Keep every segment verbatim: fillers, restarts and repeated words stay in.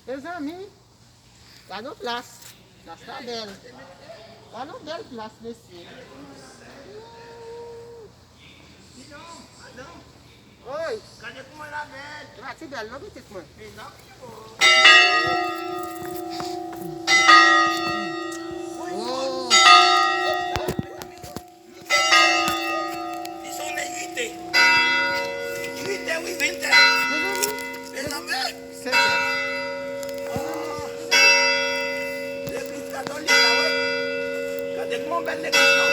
Mezanmi, gade yon plas. Plas la bèl. Gade yon bèl plas, mesye. Oy! Gade kouman la bèl. E pa ti bèl non, pitit mwen. Oh. Li sonnen uit è. Uit è, wi, ventè. Mezanmi. Mezanmi. Sèt è. Ah. Legliz katolik la, wi. Gade kouman bèl legliz, non.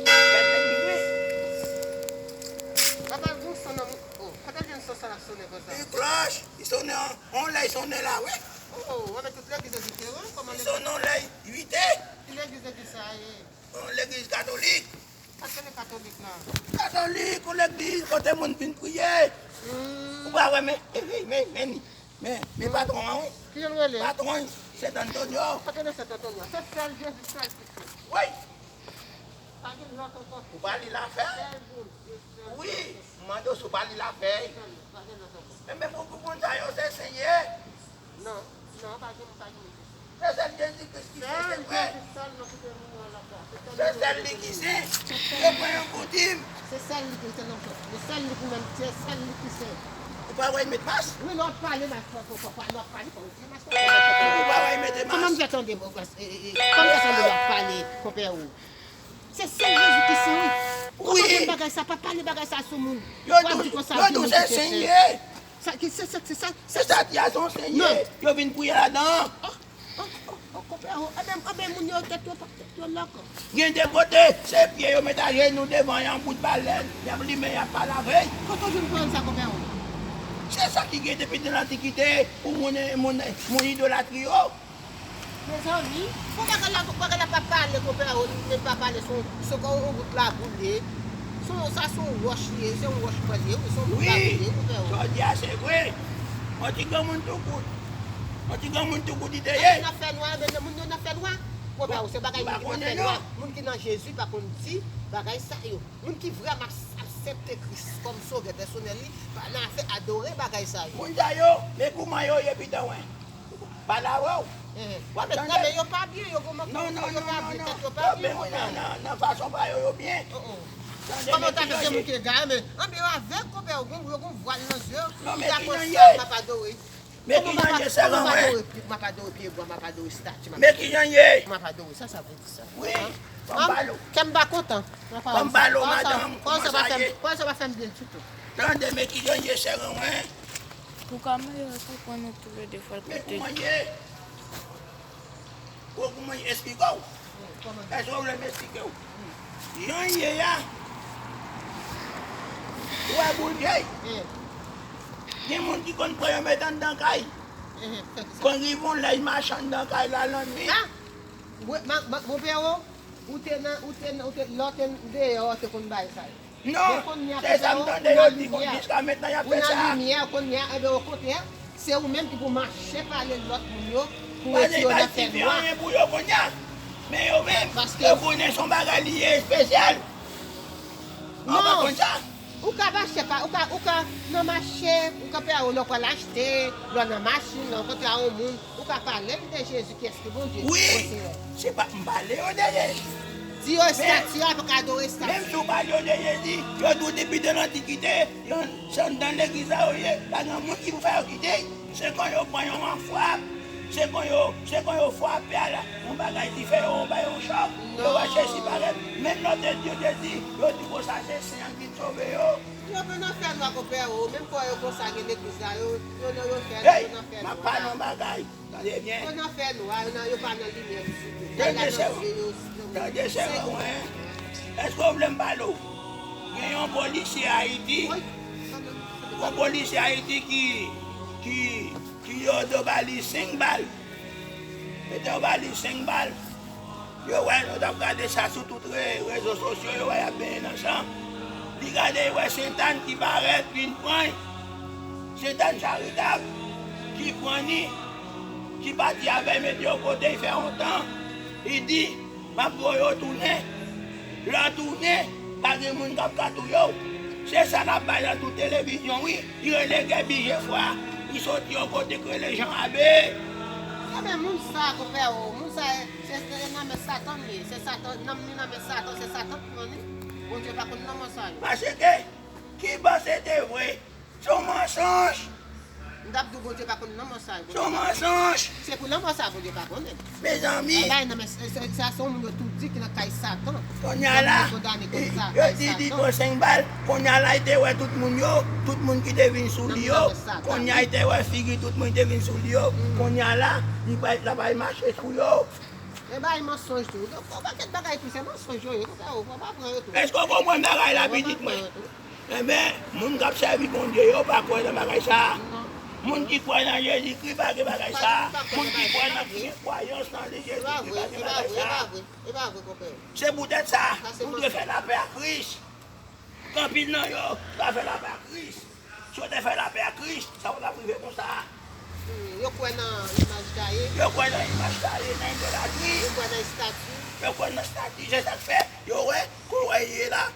Bèl legliz, wi. Papa, gon son nan mi-, oh, kote l jwenn son sa la sonnen konsa? Yon klòch, li sonnen an, on lè li sonnen la, wi. Oh, oh, wè, men tout legliz yo diferan, kòman legliz? Li sonnen on lè uit è. Ki legliz, legliz sa ye? Yon legliz katolik. Sa se le katolik la? Katolik, yon legliz kote moun vin priye. Hmm. Ou pa wè, men, e, e, men, men, men, men patwon an, wi. Kijan l rele? Patwon, Sent Antonyo. Patwon Sent Antonyo. Se sèl Jezi, sèl ki sèl. Wi. Pa gen lòt ankò. Ou pa li l a fè? Sèl Bondye, sèl Bondye. Wi, m mande w si w pa li l a fè. Sèl, pa gen lòt ankò. Men, men pou, pou moun sa yo, se Senyè. Non, non, pa gen, pa gen. Se sèl Jezi Kris ki se, se vre. Se sèl li ki se. Yo pran yon boudim. Se sèl li ki se, non, se sèl li ki menm, se sèl li ki se. Ou pa wè l met mas? Wi, lè w ap pale, mas, fò, fò, fò, lè w ap pale, fò w retire mas la. Ou pa wè l mete mas? Kòman m fè tande, e, e, e, kòman m fè tande lè w ap pale, konpè ou? Se sèl Jezi ki sen, wi. Wi. Ou pa konn bagay sa, pa pale bagay sa sou moun. Yo di konsa, yo di se Senyè. Sa ki se, se, se sa, se sa ki a son Senyè. Yo vin priye ladan. Oh, oh, oh, oh, konpè, oh, anben, anben, moun yo, tèt yo, tèt yo lòk. Gen de kote, se pye yo met ajenou devan, y a yon bout balèn, y ap limen, y ap pale avè l. Kote w jwenn pawòl sa, konpè, oh? Se sa ki gen depi nan lantikite, pou moun, moun, moun idolatri yo. Mezanmi, bon bagay la, bagay la pa pale, konpè, ou li menm pa pale, se yon, se yon wout la boule. Se yon, sa se yon wòch li ye, se yon wòch mwen li ye, wi, se yon wout la boule, konpè. Wi, sa w di a se vre. Yon ti granmoun tou kout. Yon ti granmoun tou kout li te ye. Nan fènwa, men moun yo nan fènwa. Konpè, se bagay moun ki nan fènwa. Moun ki nan Jezi pa konn di bagay sa yo. Moun ki vrèman aksepte Kris kòm sovè pèsonèl li, pa nan afè adore bagay sa yo. Moun sa yo, men kouman yo ye pitanwen. Pale avè w. W ap tande. Yo pa byen, yo kòman, yo pa byen, tèt yo pa byen, konpè. Nan, nan, nan fason pa yo, yo byen. Tande, men ki jan moun ki egare, men anben yo avèg, konpè, yo gon, yo gon vwal nan zye yo. Ki ta konsa, m ap adore. Men ki jan ye, sè Ranwen. M ap adore pyebwa, m ap adore estati, m ap adore. Men ki jan ye. M ap adore, sa sa vle di sa? Wi, ban m pale w. Kè m pa kontan. Ban m pale w, madanm, kòman sa ye? Kòman sa pa fè m byen ditou? Tande, men ki jan ye, sè Ranwen. Ou ka mele sa pran nou toulede fwa l koute. Men kouman ye? Ou kouman ye? Esplike w. Èske w vle m esplike w? Jan ye a, ou wè boul vye. Gen moun ki konn pran yo met anndan kay. Konn rive yon lè y mache anndan kay la lannwit. Mon pè, ou te nan, ou te nan, ou te, lè w te deyò, te konn bay sa yo. Non, se sa m tande yo di, jiska mentnan y ap fè sa. Ou nan limyè, kounye a, enben, okontrè, se ou menm ki pou mache pale lòt moun yo, pou retire yo nan fènwa. Pale pa di anyen pou yo kounye a. Men yo menm, yo konnen se yon bagay li ye espesyal. Ou pa konn sa? Ou ka mache, ou ka, ou ka nan mache, ou ka pè, lè w pral achte, lè w nan machin, lè w rankontre a yon moun, ou ka pale l de Jezi, kiyès ki Bondye. Wi, se pa m pale yo de Jezi. Di yo estati a, pa ka adore estati. Menm si w pale yo de Jezi, yo di w depi de lantikite, yo se anndan legliz la yo ye, pa gen moun ki pou fè yo kite. Se kon yo pran yo an frap, se kon yo, se kon yo frape a la, yon bagay ki fè yo, yo bay yon chòk, yo wè Jezi parèt. Menm lè w te di yo Jezi, yo di konsa se sen an ki t sove yo. Yo nan fènwa, konpè, o, menm kò yo konsa gen legliz la, yo, yo nan, yo fè, yo nan fènwa. M ap pale yon bagay, tande byen. Yo nan fènwa, yo nan, yo pa nan limyè ditou. Tande, sè, tande, sè Ranwen. Èske w vle m pale w? Gen yon polisye Ayiti, yon polisye Ayiti ki, ki, ki yo do ba li senk bal. Yo te ba li senk bal. Yo wè, nou t ap gade sa sou tout re-, rezo sosyo, yo wè y ap benyen nan san. Li gade, li wè Sentàn ki parèt, vin pran l. Sentàn Charitab ki pran li, ki pati avè l, mete yo kote, li fè yon tan. Li di, m ap voye w tounen. Lè w tounen, pa gen moun k ap ka touye w. Se sa l ap bay nan tout televizyon, wi. Li rele Gèbijefwa. Li soti yon kote k rele Jan Abe. Ebyen, moun sa, konpè, o, moun sa, se, se nan men Satan li ye. Se Satan, nanm li nan men Satan, se Satan ki pran li. Bondye pa konn lanmò sa yo. Paske, ki bò se te vre? Se yon mansonj. M t ap di w Bondye pa konn lanmò sa yo. Se yon mansonj. Se pou lanmò sa Bondye pa konnen. Mezanmi. Bagay nan men, se, se, sa se yon moun yo tou di ki nan kay Satan. Kounye a la, yo di li pran senk bal. Kounye a la, li te wè tout moun yo, tout moun ki te vin sou li yo. Kounye a, li te wè figi tout moun ki te vin sou li yo. Kounye a la, li pa, l ap al mache sou yo. E bay mansonj tou. Yon pakèt bagay tou, se mansonj yo ye. Konpè, ou pa pran yo tou. Èske w konprann bagay la, pitit mwen? Enben, moun k ap sèvi Bondye yo pa kwè nan bagay sa a. Moun ki kwè nan Jezikri pa gen bagay sa a. Moun ki kwè nan, ki gen kwayans nan Jezikri pa gen bagay sa a. Se poutèt sa, nou dwe fè lapè ak Kris. Gen anpil nan yo pa fè lapè ak Kris. Si yo te fè lapè ak Kris, sa pa t ap rive konsa. Hmm, yo kwè nan imaj taye. Yo kwè nan imaj taye, nan idolatri. Yo kwè nan estati. Yo kwè nan estati, se sa k fè yo wè kouwè ye la.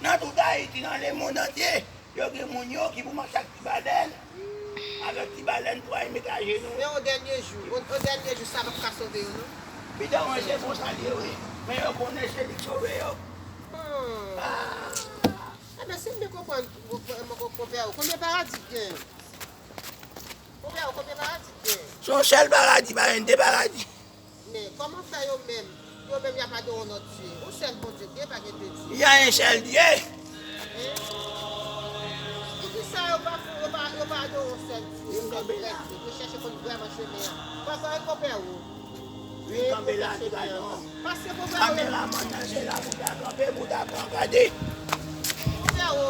Nan tout Ayiti, nan lemonn antye, yo gen moun yo ki pou mache ak ti balèn, avèk ti balèn pou al met ajenou. Men o dènye jou, o, o dènye jou, sa p ap ka sove yo, non. Pita mwen se konsa l ye, wi. Men yo konnen se li k sove yo. Hmm. Ah. Enben, si m byen konprann, konpè, konpè, konbyen paradi k gen? Konbyen, konbyen paradi k gen? Se yon sèl paradi, pa gen de paradi. Men, kòman fè yo menm, yo menm y ap adore yon lòt dye? Yon sèl Bondye k gen, pa gen de dye. Il y a un seul Dieu. Hein? Poukisa yo pa fè, yo pa, yo pa adore yon sèl dye, yon sèl vrè dye? Yo chèche konn vrèman chemen an. Papa, e konpè ou? Wi, kanpe la, degaje w. Kameramann nan, se la pou ta kanpe, pou ta pran gade. Konpè o,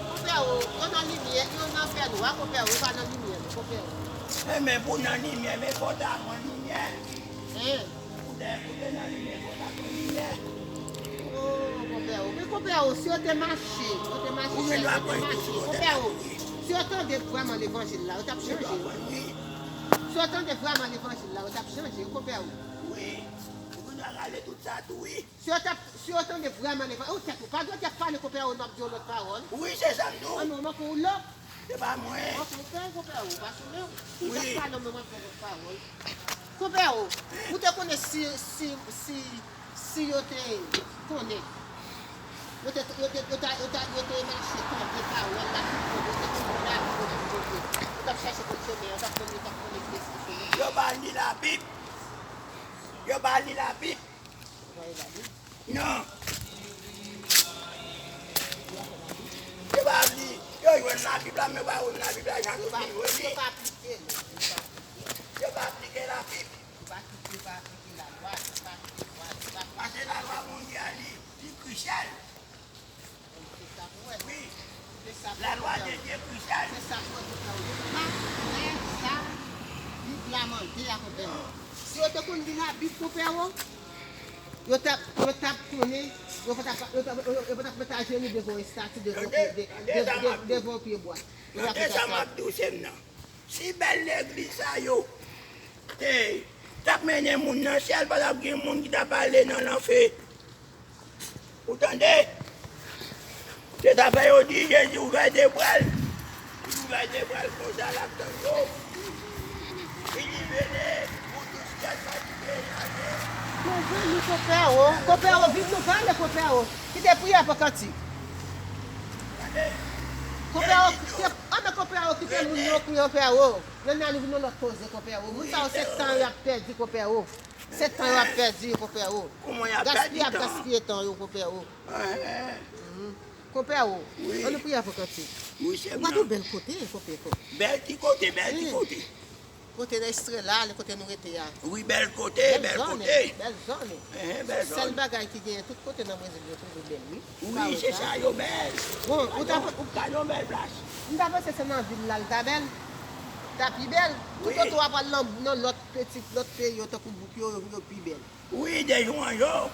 konpè o, yo nan limyè, yo nan fènwa, konpè o, yo pa nan limyè, non, konpè o. Enben, pou nan limyè, men fò ta pran limyè. Hein? Pou te, pou te nan limyè, fò ta pran limyè. Oh, konpè o, men konpè o, si yo te mache, yo te mache, si yo te mache, konpè o, si yo tande vrèman levanjil la, yo t ap chanje. Si yo tande vrèman levanjil la, yo t ap chanje, konpè o. Wi. Ou gen dwa rale tout sa tou, wi. Si yo t ap, si yo tande vrèman levanjil, ou tèt ou pa dwe t ap pale konpè o, n ap di yon lòt pawòl. Wi, se sa m di w. An nou manke w lòk. Se pa mwen. Manke w pè konpè o, pa sou men w. Wi. N ap pale w, men w ap di yon lòt pawòl. Konpè o, ou te konnen si, si, si, si yo te konnen. Yo te, yo te, yo ta, yo ta, yo te mache tande pawòl la tout bon, yo te konn lavi yo tout bon. Yo t ap chache konn chemen an, yo t ap konn, yo t ap konnen ki espri yo. Yo pa li Labib. Yo pa li Labib. Non. Yo pa li. Yo jwenn Labib la, men yo pa jwenn Labib la jan yo fin jwenn li. Yo pa aplike Labib. Paske lalwa Bondye a, li, li krisyèl. Wi. Lalwa de Dye krisyèl. Se sa k fè konpè o. Yo pa fè sa Bib la mande a, konpè o. Si yo te konn li Labib, konpè o, yo t ap, yo t ap konnen, yo pa t ap, yo t ap, yo, yo pa t ap met ajenou devan yon estati, devan yon pye, de, de, de, devan yon pye bwa. Yo t ap met ajenou. Tande sa m ap di w, sè m nan. Si bèl legliz sa yo te, t ap mennen moun nan syèl, pa t ap gen moun ki t ap ale nan lanfè. Ou tande? Se sa fè yo di Jezi ouvè de bra l. Li ouvè de bra l konsa, l ap tann yo. Li di, venez, vous tous qui êtes fatigués et chargés. Nou vini, konpè o, konpè o, vin nou pale, konpè o. Kite priyè pou kantik. Konpè o, kite, anben konpè o, kite moun yo kriye, konpè o. Yo nan li vin yon lòt koze, konpè o. Moun sa yo se tan y ap pèdi, konpè o. Se tan y ap pèdi, konpè o. Gaspiye y ap gaspiye tan yo, konpè o. Konpè o, ann nou priye avè kantik. Ou gade yon bèl kote, konpè, konpè. Bèl ti kote, bèl ti kote. Kote nan Estrela, lè kote nou rete a. Wi, bèl kote, bèl kote. Bèl zòn. Se sèl bagay ki genyen tout kote nan Brezil, yo twouve bèl, wi. Wi, se sa, yo bèl. Bon, ou ta, ou gade yon bèl plas. M ta panse se nan vil la l ta bèl. Ta pi bèl. Tout oto a pral nan, nan lòt peti, lòt peyi yo, tankou bouk yo, yo, yo pi bèl. Wi, de jou an jou.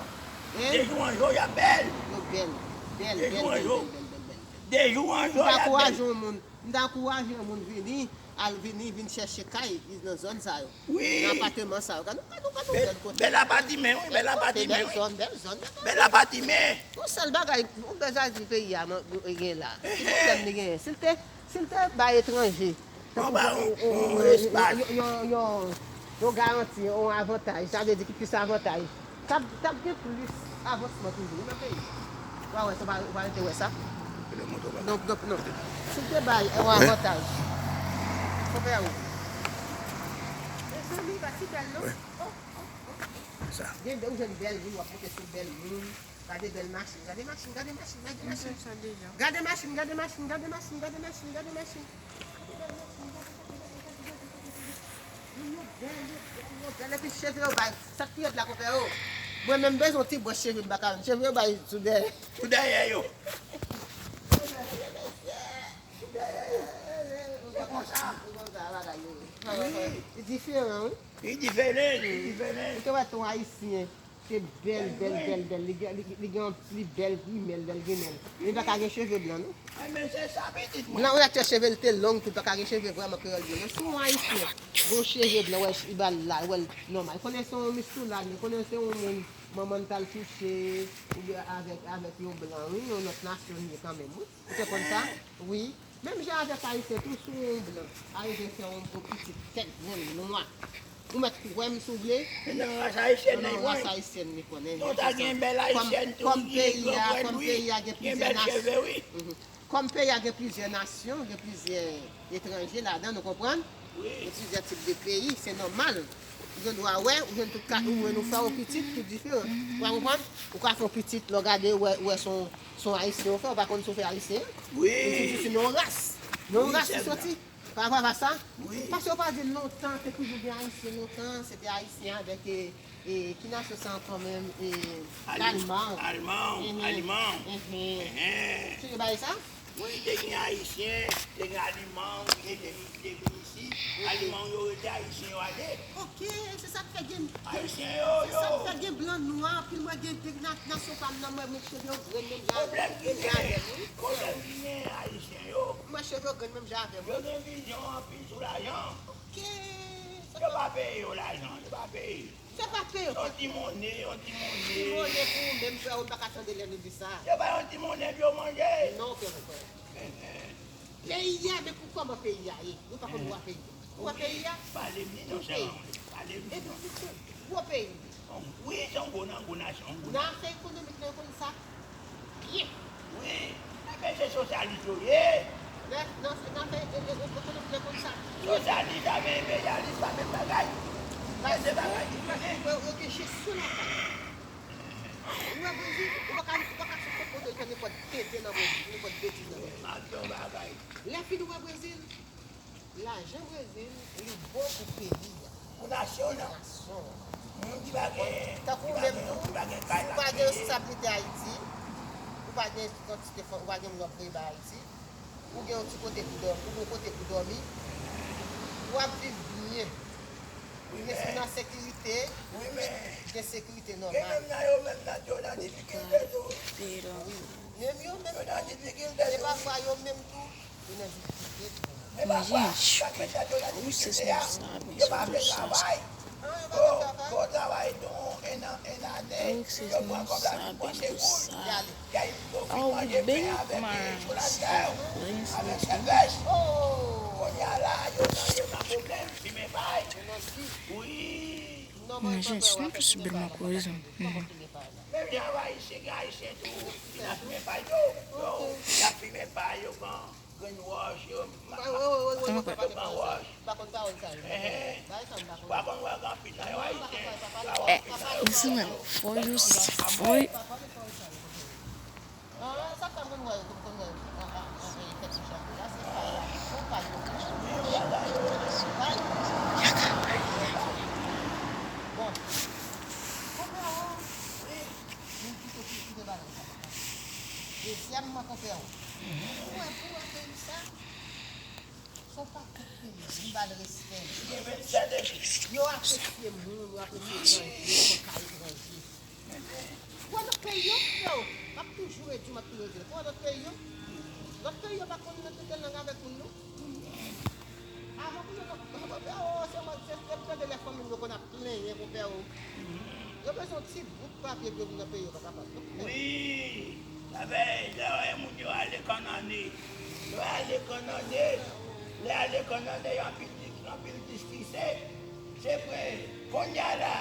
De jou an jou, y ap bèl. Yo bèl. Bèl, bèl, bèl, bèl, bèl, bèl. De jou an jou, y ap bèl. M ta ankouraje yon moun, m ta ankouraje yon moun vini, al vini, vin chèche kay nan zòn sa yo. Wi. Nan apateman sa yo. Gade, gade, gade, bèl kote. Bèl apatimen, wi, bèl apatimen, wi. Bèl zòn, bèl zòn. Bèl apatimen. Yon sèl bagay, yon bèl zazi peyi a, gen la. Ki pwoblèm li genyen? Si l te, si l te bay etranje, Tankou yon, yon, yon, yon, yon, yon, yon garanti, yon avantaj. Sa vle di ki plis avantaj. T ap, t ap gen plis avansman toujou wi nan peyi. W a wè sa, w a rete wè sa. Donk, donk, non. Si w te bay yon avantaj, konpè ou. Mezanmi, pa si bèl non. Oh, oh, oh. Gen de, ou jwenn bèl moun, w ap monte sou bèl moun. Gade bèl machin, gade machin, gade machin, gade machin. Gade machin, gade machin, gade machin, gade machin, gade machin. Moun yo bèl, yo bèl, yo bèl. Epi cheve yo bay. Sa k pi rèd la, konpè, o. Mwen menm bezwen yon ti bwòs cheve, m pa ka jwenn. Cheve yo bay sou dèyè. Sou dèyè yo. Sou dèyè yo. Se konsa. Se konsa bagay yo ye. Wi. Li diferan, wi. Li diferan, li diferan. Ou te wè ton ayisyen. Se bèl, bèl, bèl, bèl. Li gen, li, li gen yon pli bèl grimèl, bèl grimèl. Li pa ka gen cheve blan, non. Ay, men se sa pitit mwen. Blan, ou wè cheve l te long, tou pa ka gen cheve vrèman kreyòl blan. Men si yon ayisyen, gen yon cheve blan, wè, li ba l la, wè l nòmal. Konnen se yon mistoulad, li konnen se yon moun, manman l t al kouche, oubyen avèk, avèk yon blan, wi, yon lòt nasyon li ye kanmenm, wi. Ou te konn sa? Wi. Menm jan avèk ayisyen tou, si w yon blan, ayisyen fè yon gwo pitit tèt grenn nwa. Ou mèt kwè m si w vle. Se nan ras ayisyèn nan li konnen. Nan ras ayisyèn li konnen. Non, ta gen bèl ayisyèn tou, kòm peyi a, kòm peyi a gen plizyè nasyon. Kòm peyi a gen plizyè nasyon, gen plizyè etranje ladan, nou konprann? Wi. Gen plizyè tip de peyi, se nòmal. Ou gen dwa wè, ou jwenn tout ka, ou jwenn ou fè yon pitit, tout diferan. Ou pa konprann? Ou ka fè yon pitit, lè w gade, ou wè, ou wè se yon, se yon ayisyen ou fè, ou pa konn si w fè ayisyen an. Wi. Ou di, di se nan yon ras. Nan yon ras ou soti. Pa vre, pa sa? Wi. Paske yo pa di lontan, te toujou gen ayisyen lontan, se te ayisyen avèk, e, e, ki nasyon sa ankò menm? E, alman. Alman, alman. Enhen. Enhen. Enhen. Toujou bagay sa? Wi, te gen ayisyen, te gen aliman, te gen, te vin isit. Aliman yo rete, ayisyen yo ale. Ok, se sa k fè gen, ayisyen yo, se sa k fè gen blan nwa, anpil mwen gen de na-, nasyon pa m nan, mwen, mwen cheve yo grenn menm jan avè m. Pwoblèm ki gen, pwoblèm ki gen ayisyen yo. Mwen cheve yo grenn menm jan avè m. Yo gen vizyon anpil sou lajan. Ok. Yo pa peye yo lajan, yo pa peye. Se pa peye. Yon ti monnen, yon ti monnen. Ti monnen pou ou menm, frè, ou pa ka tande lè nou di sa. Se pa yon ti monnen pou yo manje. Non, frè, frè. Peyi a, men pou kòman peyi a ye? Nou pa konn lwa peyi a. Ou wè peyi a? Pale m li non, sè mwen. Pale m li non. Epi, gwo peyi. Wi, se yon gwo nan gwo nasyon, yon gwo nasyon. Nan afè ekonomik, nou konn sa byen. Wi, men se sosyalis yo ye. Nan, nan, nan afè e, e, e, ekonomik, nou konn sa byen. Sosyalis avèk enperyalis pa menm bagay. Men se bagay diferan. Yo, yo gen jesyon lakay. Ou wè Brezil, ou pa ka, ou pa ka sot kot kote, ou fè nenpòt tenten nan Brezil, nenpòt betiz nan Brezil. M ap di yon bagay. Lè fini ou wè Brezil, lajan Brezil, li bon pou peyi a. Pou nasyon an. Nasyon an. Moun ki pa gen, tankou ou menm tou, si ou pa gen kay lakay, si ou pa gen responsabilite Ayiti, ou pa gen kantite fò, ou pa gen moun w ap voye bay Ayiti, ou gen yon ti kote pou dòmi, ou gen yon kote pou dòmi, w ap viv byen. Ou gen nan sekirite, gen sekirite nòmal. Gen menm nan yo menm nan yo nan difikilte tou. Wi. Menm yo menm tou. Yo nan difikilte tou. E pafwa yo menm tou, yo nan difikilte tou. E pafwa, pa gen tèt yo nan difikilte a. Yo pa vle travay. Yo pa vle travay. Bon, travay tou, en an, en ane, yo pran kòb la, yo panse woul. Y ale. Aw, big man. Kounye a la, yo nan, yo nan pwoblèm, fimen pay. Wi. Manje, sinon tout si bèl man koze. Menm jan Ayisyen, gen Ayisyen tou, ki nan fimen pay yo. Yo, y ap fimen pay yo, pran grenn wòch yo. Yo pran wòch. Pa konn pawòl sa yo. Bagay sa m pa konn. Pa konn wè gen anpil nan yo Ayisyen. Sa w ap fè nan yo. Listen, man, for you, for you. Ah, sa k ap konn wè yo, konn wè yo. Ah, ah, ah, eh, tèt sou chapo la, se pa la. Se pa yo. Bon. Konpè o. Wi. Moun ki te, ki te ba nou sa. Dezyèmman, konpè o. Ou wè, pou wè peyi sa. Se yon pakèt peyi, li ba l respè. Yo apresye moun, yo apresye etranje, yo fè kay etranje. Ou wè lòt peyi yo, frè, m ap toujou redi, m ap toujou redi. Ou wè lòt peyi yo? Lòt peyi yo pa konn nan tete lang avèk moun, non. Avan pou yo, oh, se mwen, se, se tande lè fanmi m yo konn ap plenyen, konpè o. Yo bezwen yon ti bout papye pou yo vin nan peyi yo, pa kapab, non. Wi, sa fè, lè w wè moun yo ale kannanne, yo ale kannanne. Lè a lekòl nan dèyè anpil anpil diskise. Se vre, kounye a la,